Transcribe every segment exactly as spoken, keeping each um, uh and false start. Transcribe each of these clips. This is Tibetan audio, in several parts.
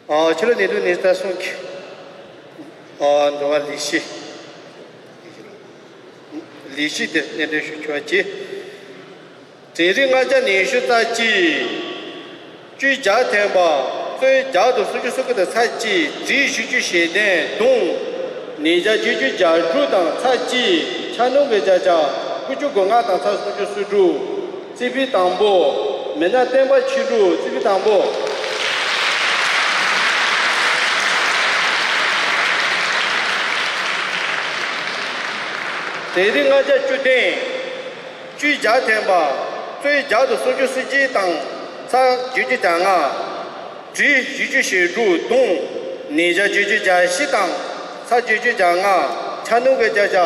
ཨ། ཕྱི་ལོ་ཉིས་སྟོང་ཉི་ཤུ་རྩ་གསུམ་གྱི། ཨ། འགྲོ་བ་ལས་གཞི། ལས་གཞི་དེ་སྙན་སྒྲོན་ཞུ་ཆོག་གི། འབྲས་རིགས་ལྔ་བརྒྱ་ཉི་ཤུ་རྩ་གཅིག་བཅུ་བརྒྱ་ཐོན་པ། གཙོད་བརྒྱ་དང་སུམ་ཅུ་སོ་དགུ་དང་ཚེག་གཅིག་བྲེ་བཞི་བཅུ་ཞེ་བདུན། དུང་ཉིས་བརྒྱ་བརྒྱད་ཅུ་གྱ་དྲུག་དང་ཚེག་གཅིག་ཆ་སྣུམ་གྱི་བརྒྱ་ཆ་དགུ་བཅུ་གོ་ལྔ་དང་ཚེག་སུམ་ཅུ་སོ་དྲུག་རྩིས་འཕེན་དང་པོ། མི་སྣ་བསྟན་པ་ཆོས་གྲུབ། རྩིས་འཕེན་དང་པོ། འབྲས་རིགས་ལྔ་བརྒྱ་བཅུ་བདུན། བཅུ་བརྒྱ་ཐོན་པ། གཙོད་བརྒྱ་དང་སུམ་ཅུ་སོ་གཅིག་དང་ཚེག་བརྒྱད་ཅུ་གྱ་ལྔ། བྲེ་བཞི་བཅུ་ཞེ་དྲུག་དུང་ཉིས་བརྒྱ་བརྒྱད་ཅུ་གྱ་བཞི་དང་ཚེག་བརྒྱད་ཅུ་གྱ་ལྔ། ཆ་སྣུམ་གྱི་བརྒྱ་ཆ་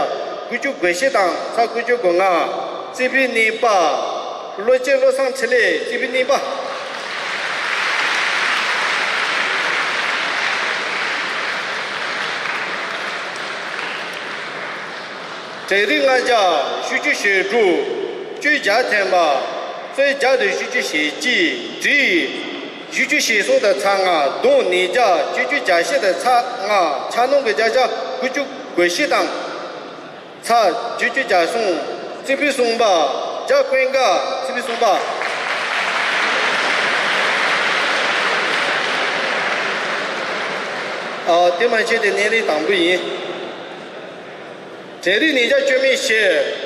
དགུ་བཅུ་གོ་བཞི་དང་ཚེག་དགུ་བཅུ་གོ་ལྔ། རྩིས་འཕེན་གཉིས་པ། བློ་སྐྱེད་བློ་བཟང་འཕྲིན་ལས། རྩིས་འཕེན་གཉིས་པ། འབྲས་རིགས་ལྔ་བརྒྱ་བཞི་བཅུ་ཞེ་དྲུག་བཅུ་བརྒྱ་ཐོན་པ། གཙོད་བརྒྱ་དང་བཞི་བཅུ་ཞེ་གཅིག་བྲེ་བཞི་བཅུ་ཞེ་གསུམ་དང་ཚེག་ལྔ། དུང་ཉིས་བརྒྱ་བརྒྱད་ཅུ་གྱ་བཞི་དང་ཚེག་ལྔ། ཆ་སྣུམ་གྱི་བརྒྱ་ཆ་དགུ་བཅུ་གོ་བཞི་དང་ཚེག་བརྒྱད་ཅུ་གྱ་གསུམ། རྩིས་འཕེན་གསུམ་པ། རྒྱ་ཀུན་དགའ། རྩིས་འཕེན་གསུམ་པ། ཨ། དེ་མ་ཚད་དེ་སྣེ་རིང་དང་པོ་ཡིན། འབྲས་རིགས་ཉིས་བརྒྱ་བཅུ་མེད་བཞི།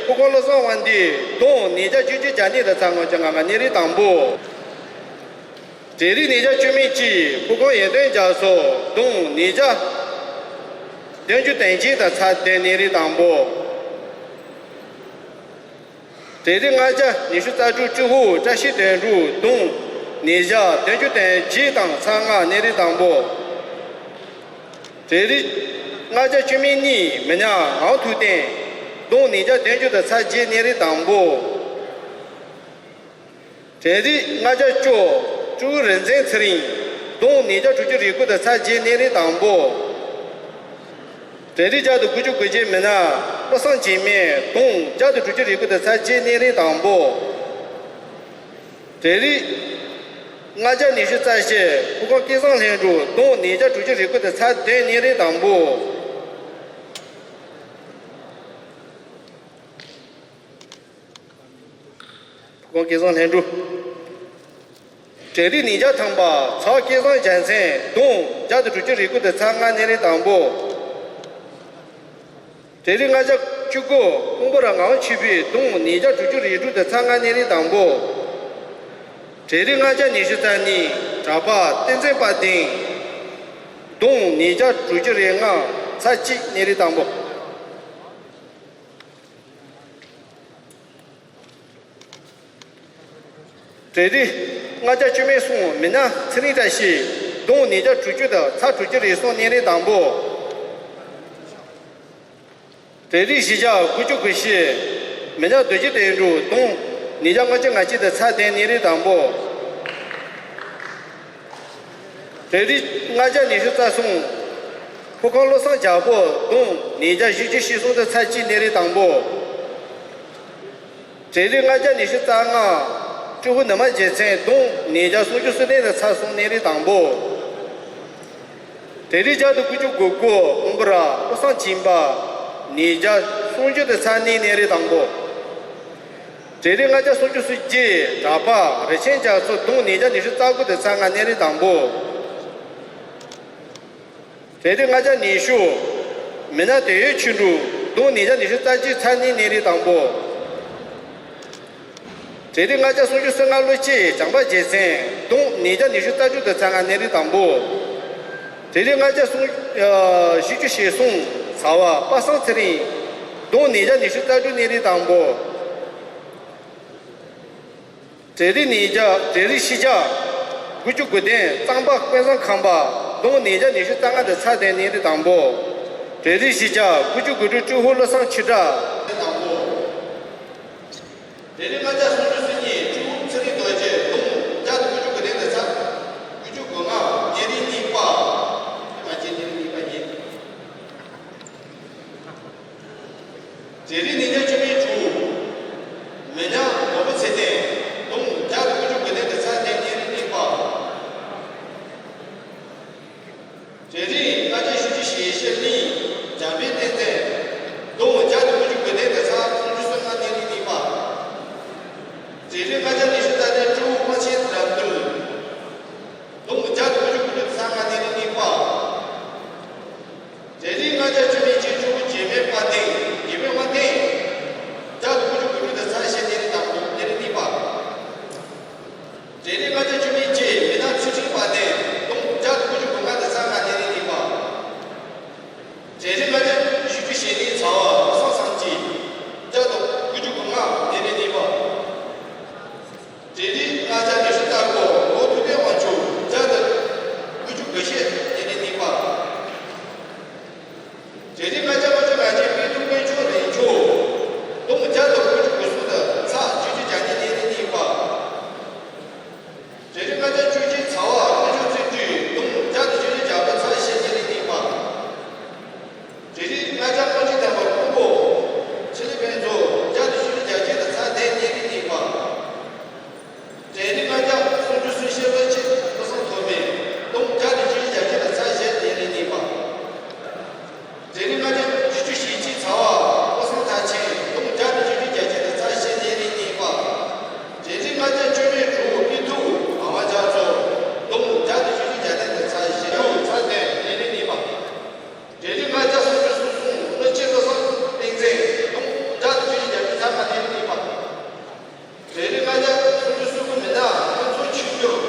ཕུ་ཁང་བློ་བཟང་དབང་འདུས། དུང་ཉིས་བརྒྱ་བརྒྱད་ཅུ་གྱ་གཉིས་དང་ཚེག་ལྔ་བཅུ་ང་ལྔ། སྣེ་རིང་དང་པོ། འབྲས་རིགས་ཉིས་བརྒྱ་བཅུ་མེད་གཅིག་ཕུ་ཁང་ཡོན་ཏན་རྒྱ་མཚོ། དུང་ཉིས་བརྒྱ་བདུན་ཅུ་དོན་གཅིག་དང་ཚེག་བདུན། སྣེ་རིང་དང་པོ། འབྲས་རིགས་ལྔ་བརྒྱ་ཉི་ཤུ་རྩ་དྲུག་ཀྲི་ཧུ་བཀྲ་ཤིས་དོན་གྲུབ། དུང་ཉིས་བརྒྱ་བདུན་ཅུ་དོན་བརྒྱད་དང་ཚེག་ལྔ། སྣེ་རིང་དང་པོ། འབྲས་རིགས་ལྔ་བརྒྱ་བཅུ་མེད་གཉིས། མི་ཉག་ངག་དབང་ཐུབ་བསྟན། དུང་ཉིས་བརྒྱ་བདུན་ཅུ་དང་ཚེག་བརྒྱད། སྣེ་རིང་དང་པོ། འབྲས་རིགས་ལྔ་བརྒྱ་བཅུ། ཀྲི་ཧུ་རིག་འཛིན་ཚེ་རིང་། དུང་ཉིས་བརྒྱ་དྲུག་ཅུ་རེ་དགུ་དང་ཚེག་བརྒྱད། སྣེ་རིང་དང་པོ། འབྲས་རིགས་བརྒྱ་དང་དགུ་བཅུ་གོ་བརྒྱད། མི་ནག་བློ་བཟང་འཇིགས་མེད། དུང་བརྒྱ་དང་དྲུག་ཅུ་རེ་དགུ་དང་ཚེག་བརྒྱད། སྣེ་རིང་དང་པོ། འབྲས་རིགས་ལྔ་བརྒྱ་ཉི་ཤུ་རྩ་བཞི། ཕུ་ཁང་སྐལ་བཟང་ལྷུན་གྲུབ། དུང་ཉིས་བརྒྱ་དྲུག་ཅུ་རེ་དགུ་དང་ཚེག་བདུན། སྣེ་རིང་དང་པོ། ཕུ་ཁང་སྐལ་བཟང་ལྷུན་གྲུབ། འབྲས་རིགས་ཉིས་བརྒྱ་ཐམ་པ། ཚེག་སྐལ་བཟང་རྒྱལ་མཚན། དུང་བརྒྱ་དང་དྲུག་ཅུ་རེ་དགུ་དང་ཚེག་ལྔ། སྣེ་རིང་དང་པོ། འབྲས་རིགས་ལྔ་བརྒྱ་བཅུ་དགུ། ཀོང་པོ་ར་ངག་དབང་ཆོས་འཕེལ། དུང་ཉིས་བརྒྱ་དྲུག་ཅུ་རེ་དྲུག་དང་ཚེག་ལྔ། སྣེ་རིང་དང་པོ། འབྲས་རིགས་ལྔ་བརྒྱ་ཉི་ཤུ་རྩ་གཉིས། གྲྭ་པ་བསྟན་འཛིན་དཔལ་ལྡན། དུང་ཉིས་བརྒྱ་དྲུག་ཅུ་རེ་ལྔ། ཚེག་གཅིག། སྣེ་རིང་དང་པོ། འབྲས་རིགས་ལྔ་བརྒྱ་བཅུ་མེད་གསུམ། མི་ནག་ཚེ་རིང་བཀྲ་ཤིས། དུང་ཉིས་བརྒྱ་དྲུག་ཅུ་དང་ཚེག་དྲུག་ཅུ་རེ་གསུམ། སྣེ་རིང་དང་པོ། འབྲས་རིགས་བཞི་བརྒྱ་དགུ་བཅུ་གོ་བཞི། མི་ཉག་རྡོ་རྗེ་དོན་གྲུབ། དུང་ཉིས་བརྒྱ་ལྔ་བཅུ་ང་གཅིག་དང་ཚེག་བདུན། སྣེ་རིང་དང་པོ། འབྲས་རིགས་ལྔ་བརྒྱ་ཉི་ཤུ་རྩ་གསུམ། ཕོ་ཁང་བློ་བཟང་རྒྱལ་པོ། དུང་ཉིས་བརྒྱ་བཞི་བཅུ་ཞེ་གསུམ་དང་ཚེག་གཅིག། སྣེ་རིང་དང་པོ། འབྲས་རིགས་ལྔ་བརྒྱ་ཉི་ཤུ་རྩ་ལྔ། ཀྲི་ཧུ་ནུ་མ་རྒྱལ་མཚན། དུང་ཉིས་བརྒྱ་སུམ་ཅུ་སོ་གཉིས་དང་ཚེག་གསུམ། སྣེ་རིང་དང་པོ། འབྲས་རིགས་བརྒྱ་དང་དགུ་བཅུ་གོ་དགུ། ཀོང་པོ་ར་བློ་བཟང་སྦྱིན་པ། ཉིས་བརྒྱ་སུམ་ཅུ་དང་ཚེག་གཉིས། སྣེ་རིང་དང་པོ། འབྲས་རིགས་ལྔ་བརྒྱ་སུམ་ཅུ་སོ་བརྒྱད། གྲྭ་པ་རིན་ཆེན་རྒྱ་མཚོ། དུང་ཉིས་བརྒྱ་ཉི་ཤུ་རྩ་དགུ་དང་ཚེག་ལྔ། སྣེ་རིང་དང་པོ། འབྲས་རིགས་ལྔ་བརྒྱ་ཉི་ཤུ། མི་ནག་དོན་ཡོད་ཆོས་གྲུབ། དུང་ཉིས་བརྒྱ་ཉི་ཤུ་རྩ་གཅིག། ཚེག་གཉིས། སྣེ་རིང་དང་པོ། འབྲས་རིགས་ལྔ་བརྒྱ་སུམ་ཅུ་སོ་ལྔ། བློ་སྐྱེད་བྱམས་པ་རྒྱལ་མཚན། དུང་ཉིས་བརྒྱ་ཉི་ཤུ་རྩ་དྲུག་དང་ཚེག་ལྔ། སྣེ་རིང་དང་པོ། འབྲས་རིགས་ལྔ་བརྒྱ་སུམ་ཨ་བཞི་བཅུ་ཞེ་གསུམ། ཚ་བ་པ་སངས་ཚེ་རིང་། དུང་ཉིས་བརྒྱ་ཉི་ཤུ་རྩ་དྲུག། སྣེ་རིང་དང་པོ། འབྲས་རིགས་ཉིས་བརྒྱ། འབྲས་རིགས་བཞི་བརྒྱ་དགུ་བཅུ་གོ་བདུན། གཙང་པ་ཀུན་བཟང་ཁང་པ། དུང་ཉིས་བརྒྱ་ཉི་ཤུ་རྩ་ལྔ་དང་ཚེག་བདུན། སྣེ་རིང་དང་པོ། འབྲས་རིགས་བཞི་བརྒྱ་དགུ་བཅུ་གོ་དྲུག། ཀྲི་ཧུ་བློ་བཟང་ཆོས་གྲགས། འབྲས་རིགས་ལྔ་བརྒྱ་སུམ་ཅུ་སོ་གཉིས། ཀྲི་ཧུ་ཚེ་རིང་རྡོ་རྗེ། དུང་བརྒྱ་དང་དགུ་བཅུ་གོ་བདུན་དང་ཚེག་དགུ་བཅུ་གོ་ལྔ། སྣེ་རིང་གཉིས་པ། སྣེ་རིང་གཉིས་པ་ཡིན། འབྲས་རིགས་ཉིས་བརྒྱ་བཅུ་མེད་དྲུག། མི་ཉག་ནོར་བུ་ཚེ་བརྟན། དུང་བརྒྱ་དང་དགུ་བཅུ་གོ་བདུན་དང་ཚེག་བརྒྱད། སྣེ་རིང་གཉིས་པ། གྲལ་རིམ་ལྔ་བརྒྱ་བཞི་བཅུ་ཞེ་བཞི་གླིང་འཇམ་དཔལ་བསྟན་འཛིན། གདོང་བརྒྱ་དང་དགུ་བཅུ་གོ་བདུན་དང་ཚེག་སུམ་ཅུ་སོ་ལྔ་གནས་རིམ་གཉིས་པ། གྲལ་རིམ་ལྔ་བརྒྱ་ཉི་ཤུ་རྩ་བདུན་སྤྲུལ་སྐུ་དབང་ཆེན་དགྲ་འདུལ། གདོང་བརྒྱ་དང་དགུ་བཅུ་གོ་བདུན་དང་ཚེག་ལྔ་གནས་རིམ་གཉིས་པ། གྲལ་རིམ་ལྔ་བརྒྱ་བཅུ་མེད་གཅིག་སྤྲུལ་སྐུ་འཇིགས་མེད་དཔལ་ལྡན་འཇིགས་མེད་དབང་ལྡན། བརྒྱ་དང་དགུ་བཅུ་གོ་དྲུག་དང་ཚེག་བཞི་གནས་རིམ་དང་པོ་གནས་རིམ་གཉིས་པ། གྲལ་རིམ་ལྔ་བརྒྱ་བཅུ་མེད་གཅིག་མི་ནག་ཚུལ་ཁྲིམས་དཔལ་ལྡན་གདོང་བརྒྱ་དང་དགུ་བཅུ་གོ་ལྔ་དང་ཚེག་ལྔ་གནས་རིམ་གཉིས་པ། གྲལ་རིམ་ལྔ་བརྒྱ་བཞི་བཅུ་ཞེ་གཉིས་ཚེག་བར་བསམ་བཟང་སྐྱིད་བརྒྱ་དང་དགུ་བཅུ་གོ་ལྔ་གནས་རིམ་གཉིས་པ། གྲལ་རིམ་ལྔ་བརྒྱ་ཉི་ཤུ་རྩ་དགུ་ལོ་ཐུབ་བསྟན་དབང་ཕྱུག་བརྒྱ་དང་དགུ་བཅུ་གོ་བཞི་གནས་རིམ་གཉིས་པ། གྲལ་རིམ་ལྔ་བརྒྱ་ལྔ་བཅུ་ང་གཅིག་དཔལ་སྟོབས་དཀོན་མཆོག་རིག་མཆོག་གདོང་བརྒྱ་དང་དགུ་བཅུ་གོ་གསུམ་དང་ཚེག་བཅུ་བཅུ་གྱ་གཉིས་གནས་རིམ་གཉིས་པ། གྲལ་རིམ་ལྔ་བརྒྱ་བཅུ་གཅིག་ཚེག་བར་དཀོན་མཆོག་བརྩོན་འགྲུས་གདོང་བརྒྱ་དང་བཅུ་བཅུ་གྱ་དྲུག་ཚེག་བཞི་གནས་རིམ་གཉིས་པ། གྲལ་རིམ་ལྔ་བརྒྱ་ལྔ་བཅུ་ཐམ་པ་ཀོང་པོ་ཆེ་ལེ་ཕུན་ཚོགས་བརྒྱ་དང་བཅུ་བཅུ་གྱ་གཅིག་དང་ཚེག་བདུན་གནས་རིམ་གཉིས་པ། གྲལ་རིམ་ལྔ་བརྒྱ་སུམ་ཅུ་སོ་བཞི་ལོ་གཅིག་བློ་བཟང་ཐོགས་མེད་གདོང་བརྒྱ་དང་བཅུ་བཅུ་གྱ་བཞི་དང་ཚེག་བཞི་གནས་རིམ་གཉིས་པ། གྲལ་རིམ་ལྔ་བརྒྱ་བཞི་བཅུ་ཞེ་གཅིག་ཚེག་བར་བློ་བཟང་མཐར་ཕྱིན་གདོང་བརྒྱ་དང་བཅུ་བཅུ་གྱ་གཅིག་དང་ཚེག་བཞི་གནས་རིམ་གཉིས་པ། གྲལ་རིམ་ལྔ་བརྒྱ་བཅུ་མེད་དྲུག་དཔེ་ཐུབ་ངག་དབང་རྒྱ་མཚོ་གདོང་བརྒྱ་དང་བཅུ་བཅུ་གྱ་བདུན་དང་ཚེག་བཞི་དྲུག་ཚེག་བདུན་གནས་རིམ་གཉིས་པ། གྲལ་རིམ་ལྔ་བརྒྱ་སུམ་ཅུ་སོ་གསུམ་བློ་གཅིག་བློ་བཟང་བསྟན་འཛིན་གདོང་བརྒྱ་དང་བཅུ་བཅུ་གྱ་བཞི་ཚེག་ལྔ་གནས་རིམ་གཉིས་པ། གྲལ་རིམ་ལྔ་བརྒྱ་སུམ་ཅུ་སོ་དགུ་མི་ནག་ཕུན་ཚོགས་ཆོས་འབྱོར།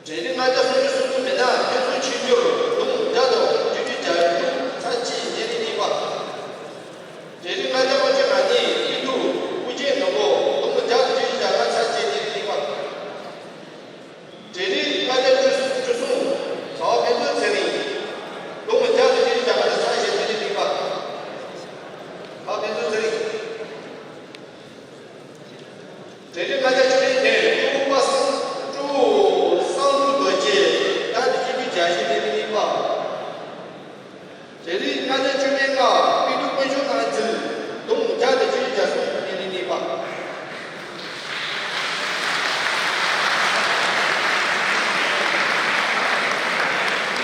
གྲལ་རིམ་ལྔ་བརྒྱ་སུམ་ཅུ་སོ་དགུ་མི་ནག་ཕུན་ཚོགས་ཆོས་འབྱོར་གདོང་བརྒྱ་དང་བཅུ་བཅུ་གྱ་དྲུག་ཚེག་གཅིག་གནས་རིམ་གཉིས་པ། གྲལ་རིམ་ལྔ་བརྒྱ་ལྔ་བཅུ་ང་གཉིས་དཔེ་ཐུབ་ཨོ་རྒྱན་ནོར་བུ་གདོང་བརྒྱ་དང་བཅུ་བཅུ་གྱ་ལྔ་ཚེག་གཅིག་གནས་རིམ་གཉིས་པ། གྲལ་རིམ་ལྔ་བརྒྱ་བཅུ་གསུམ་ཚེག་བར་ཕུན་ཚོགས་ཚེ་རིང་གདོང་བརྒྱ་དང་བཅུ་བཅུ་གྱ་ལྔ་ཚེག་བཞི་གནས་རིམ་གཉིས་པ། ཕུན་ཚོགས་ཚེ་རིང་། གྲལ་རིམ་ལྔ་བརྒྱ་བཅུ་བདུན་སྤྲུལ་སྐུ་པ་སངས་སྤྲུལ་སྐུ་སངས་སྤྲུལ་རྡོ་རྗེ་བརྒྱ་དང་བཅུ་བཅུ་གྱ་བཞི་གནས་རིམ་གཉིས་པ། གྲལ་རིམ་ལྔ་བརྒྱ་བཅུ་མེད་ལྔ་དཔེ་ཐུབ་དཀོན་མཆོག་རྣམ་རྒྱལ་གདོང་བརྒྱ་དང་བཅུ་བཅུ་གྱ་གསུམ་གནས་རིམ་གཉིས་པ།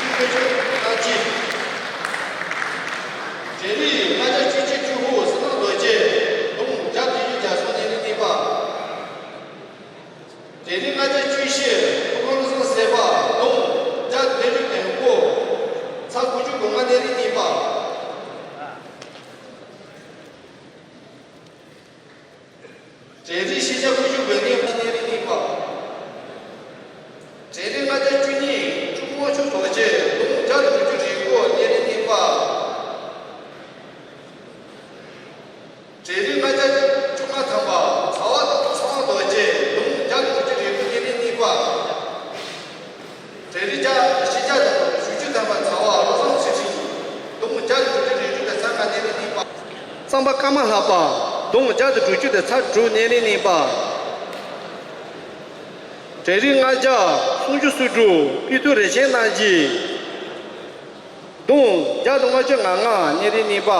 དཀོན་མཆོག་རྣམ་རྒྱལ། གྲལ་རིམ་ལྔ་བརྒྱ་བཅུ་གཅིག་སྤྲུལ་སྐུ་བསོད་ནམས་རྡོ་རྗེ་གདོང་བརྒྱ་དང་བཅུ་བཅུ་གྱ་གསུམ་གནས་རིམ་གཉིས་པ། གྲལ་རིམ་ལྔ་བརྒྱ་བཅུ་བཞི་ཐུགས་དགོངས་བློ་བཟང་ཟད་པ་གདོང་བརྒྱ་དང་བདུན་ཅུ་དོན་དགུ་ཚེག་དགུ་བཅུ་གོ་ལྔ་གནས་རིམ་གཉིས་པ། གྲལ་རིམ་བཞི་བརྒྱ་དགུ་བཅུ་གོ་གཉིས་གནས་རིམ་གཉིས་པ། གྲལ་རིམ་ལྔ་བརྒྱ་བཅུ་གཉིས་སྤྲུལ་སྐུ་དབང་ཕྱུག་རྡོ་རྗེ་གདོང་བརྒྱ་དང་དྲུག་ཅུ་རེ་དགུ་གནས་རིམ་གཉིས་པ། གྲལ་རིམ་ལྔ་བརྒྱ་བཅོ་ལྔ་ཐམ་པ་ཚེག་བར་ཚེག་བར་རྡོ་རྗེ་གདོང་བརྒྱ་དང་དྲུག་ཅུ་རེ་དགུ་གནས་རིམ་གཉིས་པ། གྲལ་རིམ་བརྒྱ་བཞི་བརྒྱ་དང་བཞི་བཅུ་ཐམ་པ་ཚེག་བར་བློ་བཟང་ཚུལ་ཁྲིམས་གདོང་བརྒྱ་དང་དྲུག་ཅུ་རེ་དྲུག་དང་ཚེག་ལྔ་གནས་རིམ་གཉིས་པ། གཙང་པ་ཀརྨ་ལྷ་པ་གདོང་བརྒྱ་དང་དྲུག་ཅུ་དང་ཚེག་དྲུག་གནས་རིམ་གཉིས་པ། གྲལ་རིམ་ལྔ་བརྒྱ་སུམ་ཅུ་སོ་དྲུག་དཔེ་ཐུབ་རིན་ཆེན་རྣམ་རྒྱལ། གདོང་བརྒྱ་དང་ལྔ་བཅུ་ང་ལྔ་གནས་རིམ་གཉིས་པ།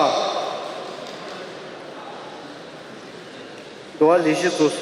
འདུལ་བ་ལེགས་བཤད་རྫོགས།